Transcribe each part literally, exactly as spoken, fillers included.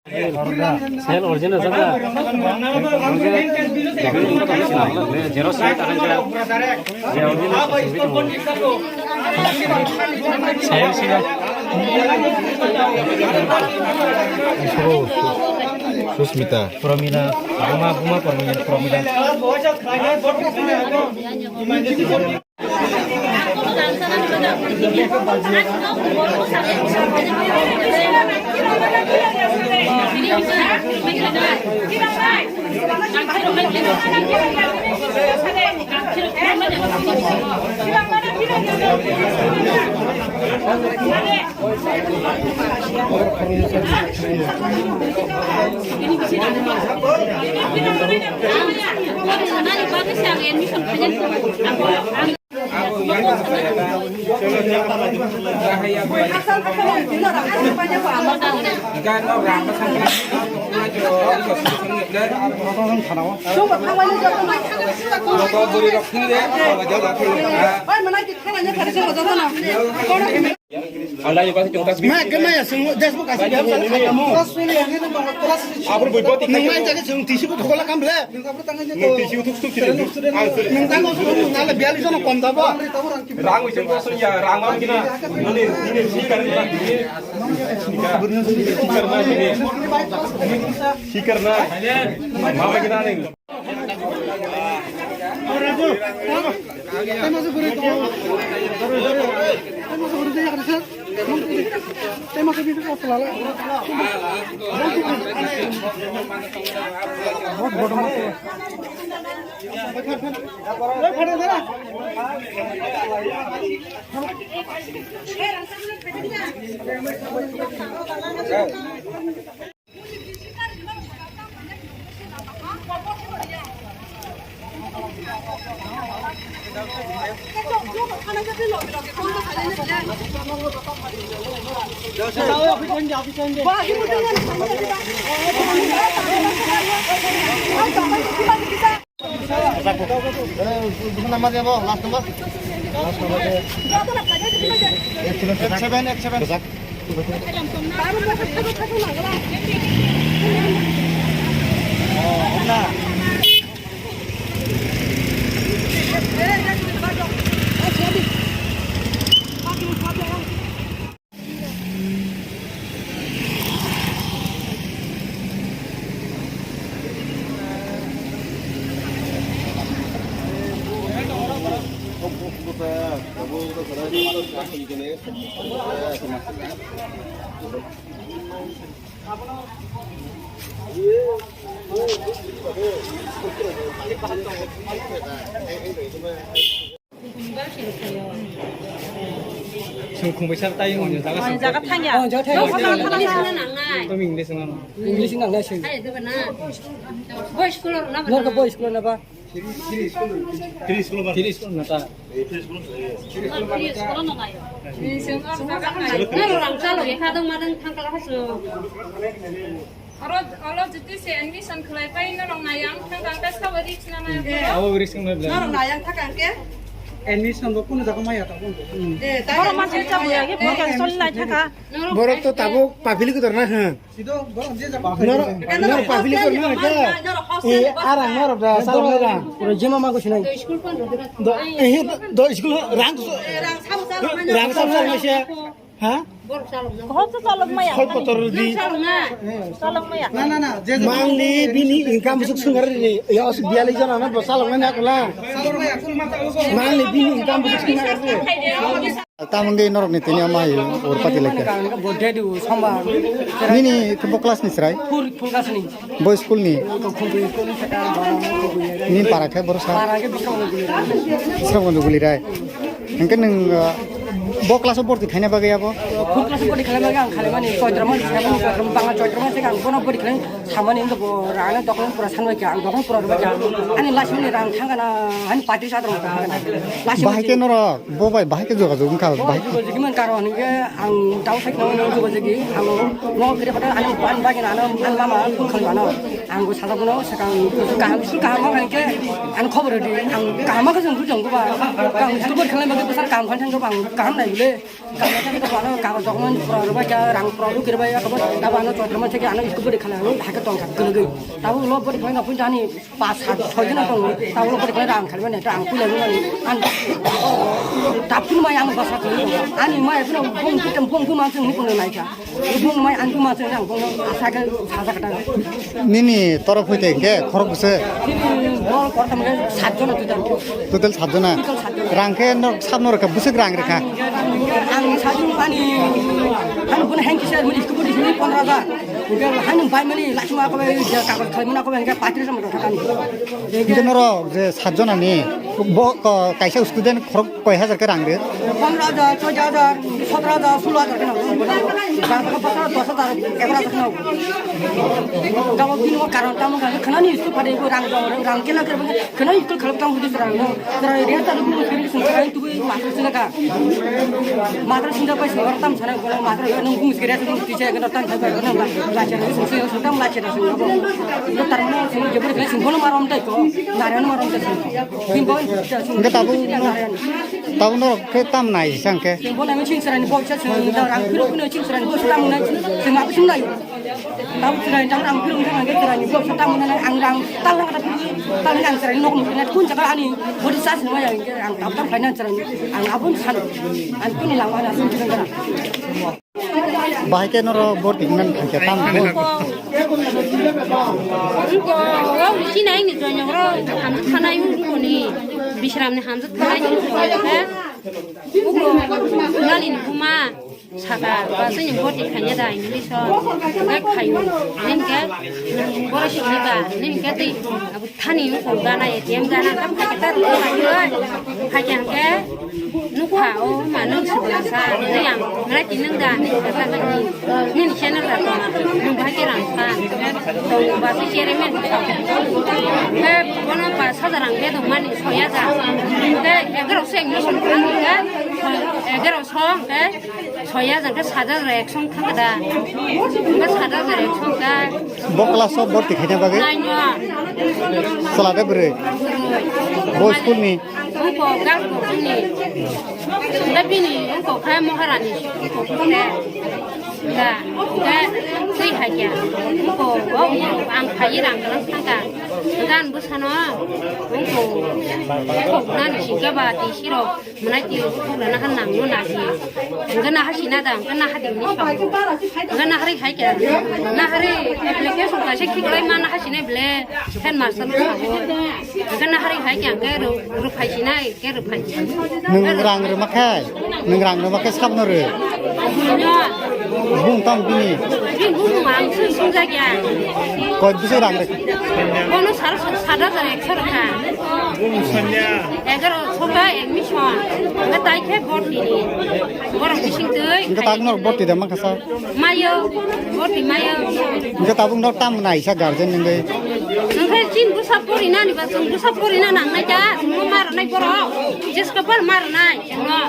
Sel original jaga. Xerox ni takai ja. Je original. Sel sila. Susmita. Promila. Buma, Buma Promila, Promila. Ma, kena ya, sing, desbuk asik ya, sing, kamu. Abur bui poti. Nang mai jaga sing, tisi ko thokola kam le. Nang tisi utuk utuk tiri. Nang tang ko sing, nang le bialis jona kom dabo. Rang wi sing ko sing ya, rang ma kina. Nini, nini sikar na, nini sikar na, nini sikar na. Mama kina ni. Eight seven, eight seven. Sung khumbai sar tai wng jaga sung. Jaga thangya. Oh, jaga thangya. Tong English nang. English nang nai sing. Boys school na ba? Nor ka boys school na ba? Three school ba? Three school na ta. Three school na ta. Nang rang chalo kha dong ma dong thang kala hasu. Oro, olo juti se admission khlai pai norok nayang thang thang ta sabo risk na nayang. Abo risk na bla. Norok nayang thang thang ke? Admission bo kuno jaga maya ta bo. De, ta oro ma se chabu ya ke, bo cancel nai thaka. Borok to tabuk public dor na ha. Sido borok je jaga. Nor, nor public dor na ka. E, arang nor da salong da. Pura jema ma ko sinai. Do, eh, do school rang, rang sabo sabo se. Ha? Hop to chalok maya. Hop kotor di. Chalok maya. Na, na, na, je, je. Mangni bini income busuk sungar ri. Ya os biali jana na bo chalok maya kula. Mangni bini income busuk sungar ri. Tamung de norok ni tini ama hi urpati lekha. Bodde du samba. Nini kebo class ni srai? Full, full class ni. Boy school ni. Ni para khe borok sa. Para khe Bikram Guli. Bikram Guli rai. Hingke nwng, uh, bo class o borti khaina bagwi abo? Full class o borti khaina bagwi ang khalimani choitro mas, choitro bangla choitro mas ang bono borti khaina samani wngkha bo rang dokon pura sanbai kha, ang dokon pura rwbai kha. Ani last minute rang thangkha na, ani party sa rang thangkha na. Last minute. Bahai khe norok, bo bai bahai khe jogajog wngkha, bahai khe. Jogajog man karon hingke ang dao sai khna jogajog gi, ang no kire pata ani ban bagwi na, ani mama phone khalmano. Ang bo sajak bono sakang kaham, school kaham ma khankhe ang khobor rwdi. Ang kaham ma khe chwng bujong ba. Ang school bor khalai bagwi bwsar kaham khan thangkhe ang kaham nai bole. Kaham khan thangkhe ano kago document pura rwbai kha, rang pura rw kirbai kha, tabo ano chotro ma theke ano school bor khalai ang hakhe tong kha kwlwgwi. Tabo ulo bor khalai na phun jani pas sat soi jona tong. Tabo ulo bor khalai rang khalai ne ta ang pulai mani. An tapun mai ang basa khalai. Ani mai phun bong kitam bong bong ma chwng ni phun nai kha. Bung mai ang bung ma chang bung asa ke saja kata. Nini toro phoite ke khorok bwswk? Bol kortam ke sat jona total. Total sat jona. Total sat jona. Rang khe no sab no rwkha bwswk rang rwkha? Ang sajung ani ang bun hang kisa muni school budi sini pondro hajar. Udah han bai mani lachma ko bai ja ka ko muna ko bai patir sama kata ni. Hingke norok je sat jona ni bo ko kaisa student khorok koi hajar ke rang de? Pondro hajar, choi hajar, sotro hajar, sulo hajar ke nang. Rang taka pasa dos hajar, egaro hajar nang. Gabo bini o karon tamo ga khana ni istu phade ko rang jong rang kela kera khana istu khalap tamo hudi rang no. Jara area ta lu sing sing kai tu masuk sila ka. Matra sinda pai sing tam sana ko matra nang bung sing area tu ti che ga tam thai pai nang la che sing sing tam la che sing. Ko tar mo sing je bor sing bono marom tai ko. Nare no marom tai sing. Bini bo sing. Hingke tabuk nare. Tabuk norok khe tam nai sangkhe. Bo nang ching chwrai ni bo cha chwng da rang phiro phino ching chwrai ni bo cha tam nai chwng ma sung nai. Tabuk chwrai ni tam rang phiro wngkha nang khe chwrai ni bo cha tam nai ang rang tal lang ta tal lang chwrai ni nok nuk na kun cha ani body sa sung ma ya ang tam tam khai na chwrai ni ang abun san ang kun lang ma na sung chwrai ni. Bahai khe norok borti hwnmani thangkhe tamo? Wngko, wngko, o sinai ni joinok rok hamjwk thanai wngkoni, Bisram ni hamjwk thanai wngkoni khe, wngko, nani ni buma saka, ba sini borti khaina da English o, hwnkhe khaio, hwnkhe borok sini ba, hwnkhe tei abo thani wngkon gana, A T M gana, hwnkhe phaikhe ta rwkhe phaikhe, phaikhe hwnkhe. Nukha o ma nung sibla sa, nai ang, nai ti nung da, nini channel da tong, nung bahai khe rang sa, tong ba si chairman sa. He, bono ba saja rang be dong mani, soya ja. He, egaro se admission kha, he, egaro song, he, soya ja, he, saja rek song kha da. He, saja rek song kha. Bo class o borti khaina bagwi? Nine o. Sala de bwrwi? Bwrwi. Bo school ni? Wngkok Galkuk ni. Hwnkhe bini wngkok khe Maharani wngkok khe. Da, hwnkhe twi hai khe. Wngkok, o, ang phaiwi rang kwrwng thangkha. Gan bwsano wngkok, wngkok nani singkhe ba twi sirok. Mwnai twi khuk rana khe nangno nahi. Hwnkhe naha sina da, hwnkhe naha di hwnwi sao. Hwnkhe naharwi hai khe, naharwi application kaisa khiklai ma naha sinai bwle headmaster no sao. Hwnkhe naharwi hai khe hwnkhe rw-, rwphai sinai, hwnkhe rwphai sinai. Nwng rang rwma khe, nwng rang rwma khe sabno rw. Buino. Bung tamo bini? Bini bung ang sung sung jak ya. Koi bwswk rang rw? Bono sal sat hajar ekso rwkha. Egarosho ba admission. Hwnkhe tai khe borti ni. Borok bising twi. Hwnkhe tabuk norok borti da mankha sa? Mayo. Borti mayo. Hwnkhe tabuk norok tamo naisa guardian hwnkhe? Hwnkhe chini bwsa porinani ba chwng bwsa porina nangnai da. Chwngno ma rwnai borok. Jesko bar ma rwnai chwngno.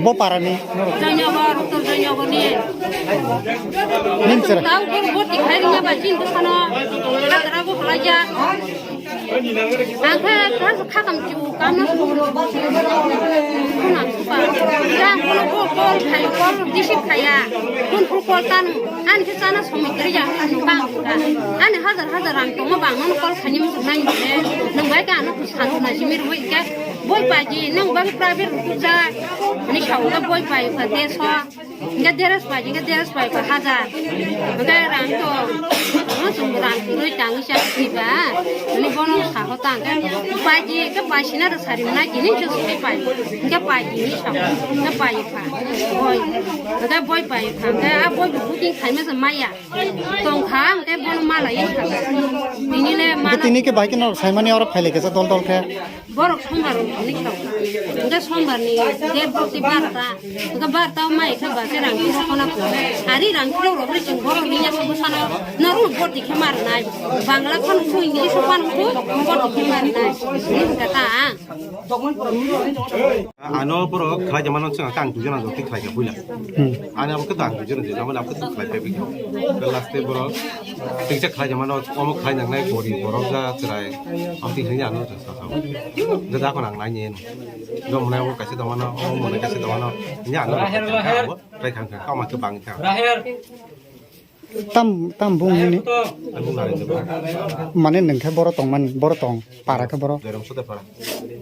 Bo para ni? Joynagar, Uttor Joynagar ni. Nini chwrai? Tabuk borok borti khai rwna ba chini bwsano. Hajra bo khlai jak. Ang khe kha-, khakam chu kamna sung. Khuna supa. Jang kono ko call khai, call receive khaya. Kun kun call tanu. Ani khe chana somoi kwrwi ya, ano bang kha. Ani hajar hajar rang tongma bang, ano call khaini muchung nai. Nang bai ka ano satu na jimi rwi ka. Boi paji, nang bai private kuja. Ani saunga boi pai pa te so. Hingke dress pai, hingke dress pai pa hajar. Hingke rang to, no chwng rang kwrwi tangwi chak si ba. Ani bono sa ho tang ke. Pai di ke pai sina da sari na kini chwng si pai. Hingke pai di ni sa. Hingke pai pha. Boi. Hingke boi pai pha. Hingke a boi booking khai ma se maya. Tong kha hingke bono mala ye kha. Tini le Hingke mala. Tini ke bai ke no sai mani oro phai le ke sa dol dol ke. Borok sombar rok ni tong. Hingke sombar ni date boti barta. Hingke barta o mai khe ba se rang kilo kona ko. Ari rang kilo rok ri chwng borok ni ya bwsano norok boti khe mar nai. Bangla khon khu English khon khu boti khe mar nai. Ni hingke ta ang. Ano borok khlai jamano chwng tang tujana jok khlai ka buila. Hmm. Ani abo khe tang tujana je, abo khe tang khlai ka buila. Last day borok Tingsa khlai jamano, omo khlai nangnai gori borok ja chwrai. Amtwi hini ano sa sa. Da da ko nang nai ni. Do mwnai omo kaisa da mano, omo mwnai kaisa da mano. Ni ano. Raher, raher. Trai khang khang kama ke bang kha. Raher. Tam, tam bung hini. Tam bung nai. Mane nung khe boro tong man, boro tong, para khe boro. Joiram Sodar para.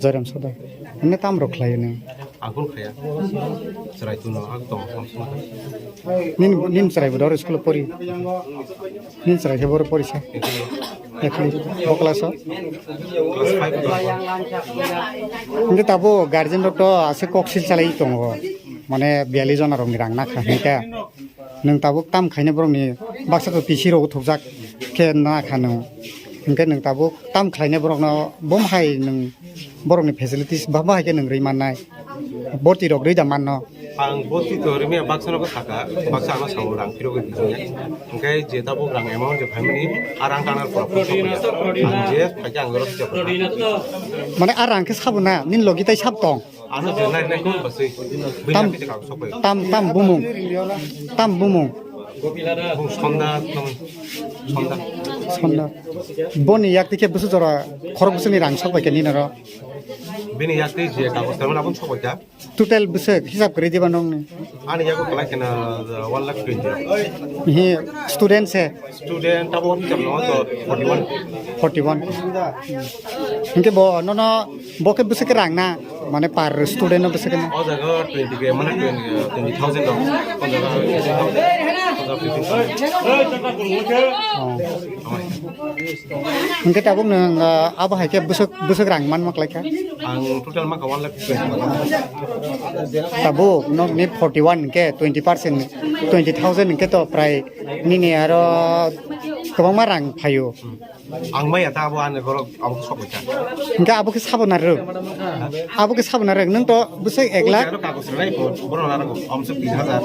Joiram Sodar. Hini tam rok khlai nung. Ang khun khaya. Chwrai tuno ang tong. Nin, nin chwrai bo dor school pori. Nin chwrai khe boro pori sa. Ekli. Bo class o. Class five. Hingke tabo guardian rok to ase kok sil chalai tongo. Mane biyali jona rok ni rang na kha hingke. Nwng tabuk tam khainai borokni baksa to T C rok thokjak khe na kha nwng. Hinkhe nwng tabuk tam khlainai borokno bom hai nwng borokni facilities ba bahai khe nwng rwi mannai. Borti rok rwi da manno. Ang borti to rwmya baksa no saka, baksa ano sao rang phiro gwi bijiya. Hinkhe je tabuk rang amount je phaimani a rang tangna pura pura sokya. Ang je phaikhe ang oro sokya. Mane a rang khe sabo na, nini logi tai sab tong. Ano je nai nai kon basui. Tam, tam, tam bumung. Tam bumung. Bung sonda, sonda. Sonda. Boni yak tikhe busu jora khorok busu ni rang sok bai khe nini ro. Bini yak twi je kagos tangmani aboni sok bai kha. Total busu hisab kwrwi diba nong ni. Ani yago kwlai kheno one lakh twenty. Hi student se. Student abo hisab no to forty one. Forty one. Hinkhe bo nono bo khe bwswk rang na mane per student no bwswk na. O jaga twenty ke mane twenty thousand dong. O jaga fifteen thousand. Oh. Hinkhe tabuk nwng abo hai khe bwswk bwswk rang man ma kwlai kha. Ang total ma kha one lakh twenty. Tabuk nokni forty one hinkhe twenty percent twenty thousand hinkhe to prai nini aro kwbangma rang phaio. Ang maya ta abo ani borok abo sok bai ta. Hinkhe abo khe sabo na rwk. Abo khe sabo na rwk. Nwng to bwswk ek lakh. Aro kagos rwnai bo borok na rwk. Omsok tin hajar.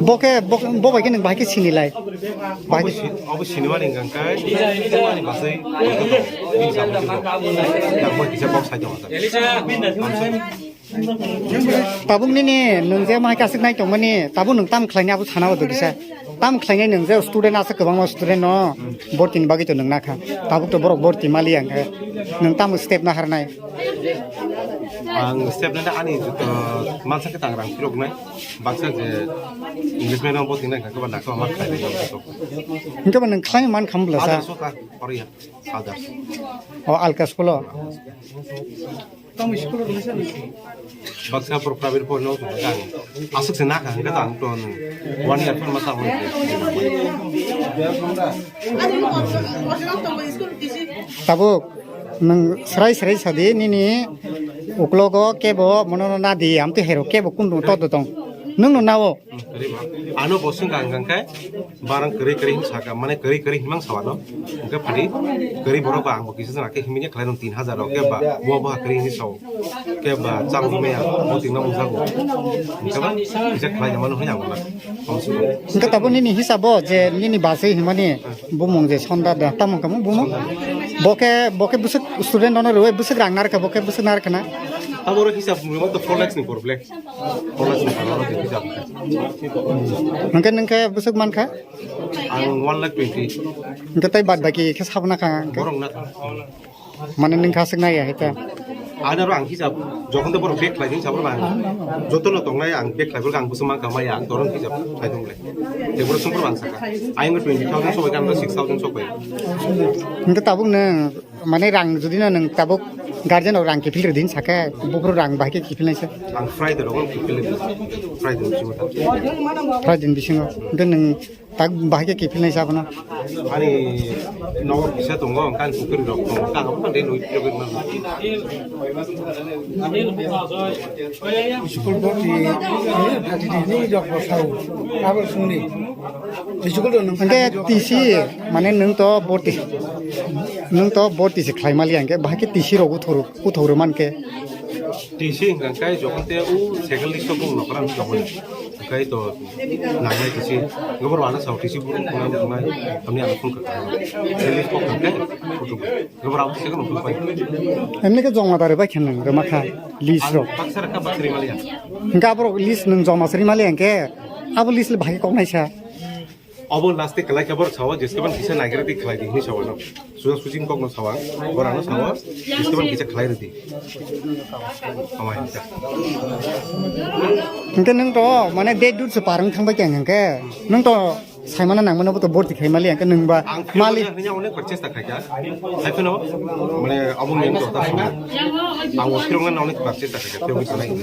Bo khe bo bo bai khe nwng bahai khe sini lai. Bahai khe abo sinimani hwnkha khe sinimani basai. Yang bai kisa kok sai tong. Tabuk nini nwng je mai kasik nai tongmani, tabuk nwng tam khlaini abo sana o dogisa. Tam khlainai nwng je student asa kwbangma student no bortini bagwi to nwng nakha. Tabuk to borok borti mali ang khe nwng tam step na harnai. Ang step na ani to mansa khe tangrang phirok nai. Baksa je English medium borti nai kha ba nakha ma khlainai. Hinkhe ba nwng khlai man kham bla sa. Others soka, ori ya. Others. O alka school o. Baksa borok private porino aswk se nakha hwnkhe tang ton one year phano masa hwnwi. Tabuk nwng srai srai sadi nini uklogo kebo mono nadi amtwi hero kebo kundu todo tong nwng no nao. Ano bo swngkha hwnkha khe barang kwrwi kwrwi hwn saka, mane kwrwi kwrwi hwnmang sawano. Hwnkhe phadi kwrwi borok ba ang bo kisa jora khe himya khlai rw tin hajar rok khe ba bo bo ha kwrwi hwnwi sao. Khe ba chang hwnmaya bo tingna mungjago. Hwnkhe ba kisa khlai mano hwnwi ang bo na. Hwnkhe tabuk nini hisabo je nini baswi hwnmani bumung je sonda da tamo kamo bumung. Bo khe bo khe bwswk student ono rwui bwswk rang narwkha bo khe bwswk narwkha na. Abo ro hisab mungma to four lakhs ni por black. Hwnkhe nwng khe bwswk mankha? Ang one lakh twenty. Hwnkhe tei bad baki khe sabo nakha hwnkhe? Borok nakha. Mane nwng kha swk naiya hai ta? Ano ro ang hisab, jokhon to borok bag khlai di sabo bang. Joto no tongnai ang bag khlai borok ang bwswk mankha maya ang toron hisab khlai tongle. Tei borok sumper bang saka. Ayang twenty thousand sobai kan six thousand sobai. Hwnkhe tabuk nwng Mane rang jodi no nwng tabuk guardian rok rang kiphil rwdi hinsa khe buphuru rang bahai khe kiphil naisa. Ang Friday rogo kiphil rwdi. Friday ni bisingo ta. Friday ni bisingo. Hwnkhe nwng tak bahai khe kiphil naisa abono. Ani nogo kisa tongo, hwnkhe ani pukri rok tongo. Kang abo de nui pukri man. School boti ni rok bo sao. Abo sungni. School do nwng. Hwnkhe T C mane nwng to boti. Nwng to borti se khlai mali ang khe, bahai khe T C rok uthoro, uthoro man khe. T C hwnkha khe jokhon te u second list o bung nokra hwnwi tongmani. Hwnkhe to nangnai T C. Gobor wana sao T C bung khuna bung nai. Tamni ang phone kha. Second list kok hwnkhe photo. Gobor abo second phone pai. Emni khe joma dare bai khe nwng rwma kha list rok. Baksa rakha baksa ri mali ang. Hwnkhe aborok list nwng joma sri mali ang khe. Abo list le bahai kok naisa. Obo last e kalai khe bor sawa, jeske ban kisa naigra di khlai di hini sawa no. Suja sujin kok no sawa, bor ano sawa, jeske ban kisa khlai di. Ama hinta. Hingke nung to, mane date dut se parang thang bai keng hingke. Nung to saimana nang mano bo to borti khai mali hingke nung ba Ang mali. Hini onek bar chesta khai kha. Hai phano, mane abo ngi to ta phano. Ang o phirong na onek bar chesta khai kha. Phirong sanai.